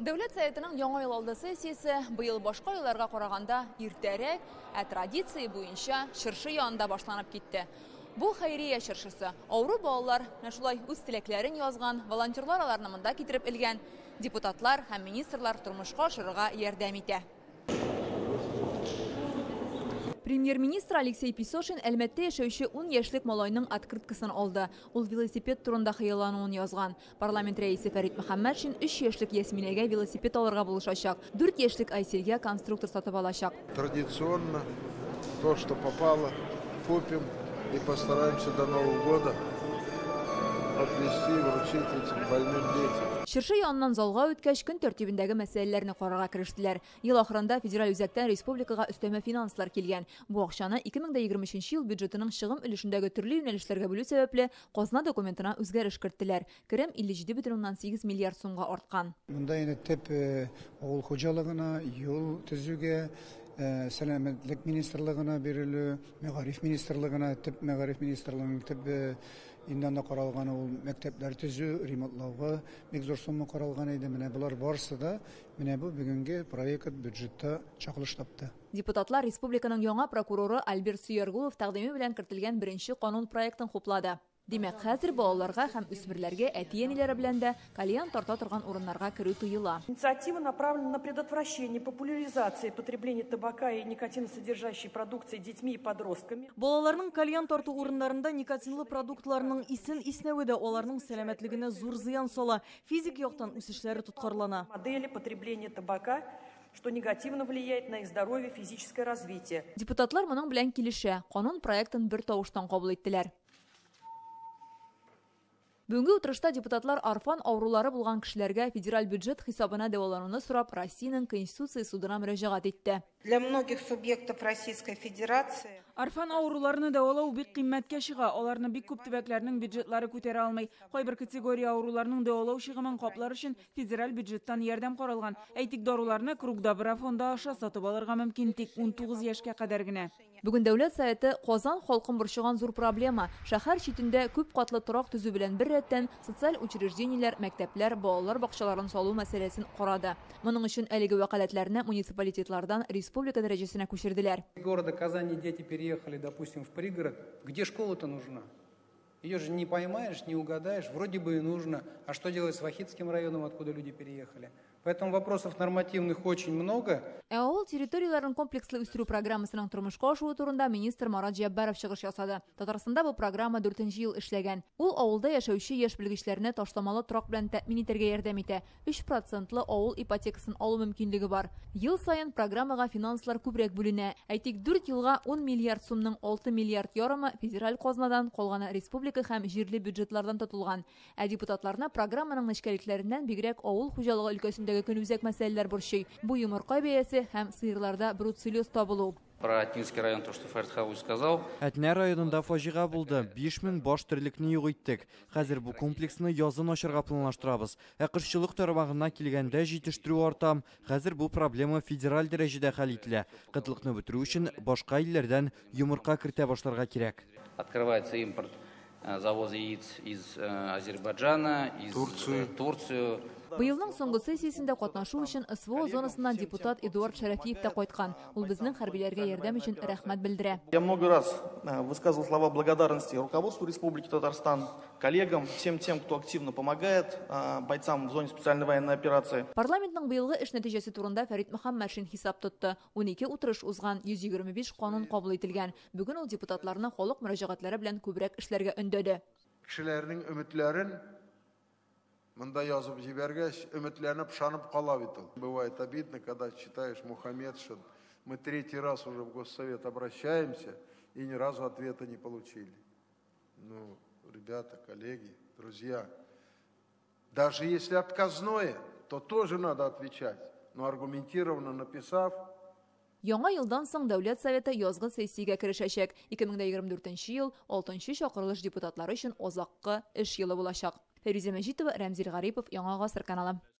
Дәүләт Советының яңа ел алды сессиясе быел башка елларга караганда иртәрәк, ә традиция буенча чыршы янында башланып китте. Бу хәйрия чыршысы. Авыру балалар менә шулай үз теләкләрен язган, волонтерлар аларны монда китереп элгән, депутатлар һәм министрлар тормышка ашырырга ярдәм итә. Премьер-министр Алексей Песошин Әлмәттә яшәүче 10 яшьлек малайның открыткасын алды. Ул велосипед турында хыяллануын язган. Парламент рәисе Фәрит Мөхәммәтшин 3 яшьлек Ясминәгә велосипед алырга булышачак. 4 яшьлек Айселгә конструктор сатып алачак. Традиционно то, что попало, купим и постараемся до Нового года отвезти и вручить этим больным детям. Чыршы яныннан залга үткәч, көн тәртибендәге мәсьәләләрне карарга керештеләр. Ел ахырында федераль үзәктән республикага өстәмә финанслар килгән. Бу акчаны 2023 ел бюджетының чыгым өлешендәге төрле юнәлешләргә бүлү сәбәпле казна документына үзгәреш керттеләр. Керем 57,8 миллиард сумга арткан. Монда инде төп авыл хуҗалыгына, юл төзүгә, сәламәтлек министрлыгына бирелү, мәгариф министрлыгына, төп мәгариф министрлыгының төп инде анда каралган ул мәктәпләр төзү, ремонтлауга бик зур сумма каралган иде. Менә болар барысы да менә бу бүгенге проект бюджетта чагылыш тапты. Депутатлар республиканың яңа прокуроры Альберт Сөяргулов тәкъдиме белән кертелгән беренче канун проектын хуплады. Димәк, хәзер балаларга һәм үсмерләргә әти-әниләре белән дә кальян тарта торган урыннарга керү тыела. Инициатива направлена на предотвращение популяризации потребления табака и никотиносодержащей продукции детьми и подростками. Балаларның кальян тарту урыннарында никотинлы продуктларның исен иснәве дә аларның сәламәтлегенә зур зыян сала. Физик яктан үсешләре тоткарлана. Модели потребления табака, что негативно влияет на их здоровье, физическое развитие. Депутатлар моның белән килешә. Канун проектын бер тавыштан кабул иттеләр. Бүгенге утырышта депутатлар орфан авырулары булган кешеләргә федераль бюджет хисабына дәвалануны сорап Россиянең Конституция судына мөрәҗәгать итте. Для многих субъектов Российской Федерации Орфан авыруларны дәвалау бик кыйммәткә чыга. Аларны бик күп төбәкләрнең бюджетлары күтәрә алмый. Кайбер категория авыруларның дәвалау чыгымын каплар өчен федераль бюджеттан ярдәм каралган. Әйтик, даруларны Круг добра фонды аша сатып алырга мөмкин, тик 19 яшькә кадәр генә. Бүген Дәүләт Советы Казан халкын борчыган зур проблема шәһәр читендә күп катлы торак төзү белән беррәттән социаль учреждениеләр, мәктәпләр, балалар бакчаларын салу мәсьәләсен карады. Моның өчен әлеге вәкаләтләрне муниципалитетлардан республика дәрәҗәсенә күчерделәр. Города Казани дети переехали, допустим, в пригород. Где школа-то нужна? Ее же не поймаешь, не угадаешь, вроде бы и нужно. А что делать с Вахитским районом, откуда люди переехали? Поэтому вопросов нормативных очень много. Ә авыл территорияләрен комплекслы үстерү программасының тормышка ашуы турында министр Марат Җәббаров чыгыш ясады. Татарстанда бу программа 4 ел эшләгән. Ул авылда яшәүче яшь белгечләрне ташламалы торак белән тәэмин итәргә ярдәм итә. 3% авыл ипотекасын алу мөмкинлеге бар. Ел саен программага финанслар күбрәк бүленә. Әйтик, 4 елга 10 миллиард сумның 6 миллиард ярымы федераль казнадан, калганы республика һәм җирле бюджетлардан тотылган. Ә депутатларны программаның нечкәлекләреннән бигрәк авыл хуҗалыгы өлкәсендәге көнүзәк мәсьәләләр борчый. Бу йомырка бәясе һәм сыерларда бруцеллез табылу. Про Атнинский район, то, что Фәрит Хабуй сказал. Әтнә районында фаҗига булды. 5000 баш терлекне юк иттек. Хәзер бу комплексны язын ачарга планлаштырабыз. Ә кошчылык тармагына килгәндә җитештерү арта. Хәзер бу проблема федераль дәрәҗәдә хәл ителә. Кытлыкны бетерү өчен башка илләрдән йомырка кертә башларга кирәк. Открывается импорт завоза яиц из Азербайджана, из Турции. Быелның соңгы сессиясендә катнашу өчен СВО зонасыннан депутат Эдуард Шәрәфиев та кайткан. Ул безнең хәрбиләргә ярдәм өчен рәхмәт белдерә. Я много раз высказывал слова благодарности руководству Республики Татарстан, коллегам, всем тем, кто активно помогает бойцам в зоне специальной военной операции. Парламентның быелгы эш нәтиҗәсе турында Фәрит Мөхәммәтшин хисап тотты. 12 утырыш узган, 125 канун кабул ителгән. Бүген ул депутатларны халык мөрәҗәгатьләре белән күбрәк эшләргә өндәде. Кешеләрнең өметләрен монда язып җибәргәч, өметләнеп, ышанып кала бит ул. Бывает обидно, когда читаешь Мухаметшин. Мы третий раз уже в Госсовет обращаемся и ни разу ответа не получили. Ну, ребята, коллеги, друзья, даже если отказное, то тоже надо отвечать, но аргументированно написав. Яңа елдан соң Дәүләт Советы язгы сессиягә керешәчәк. 2024 ел 6 чакырылыш депутатлары өчен азаккы эш елы булачак. Фәрүзә Мәҗитова, Рәмзил Гарипов, Яңа Гасыр каналы.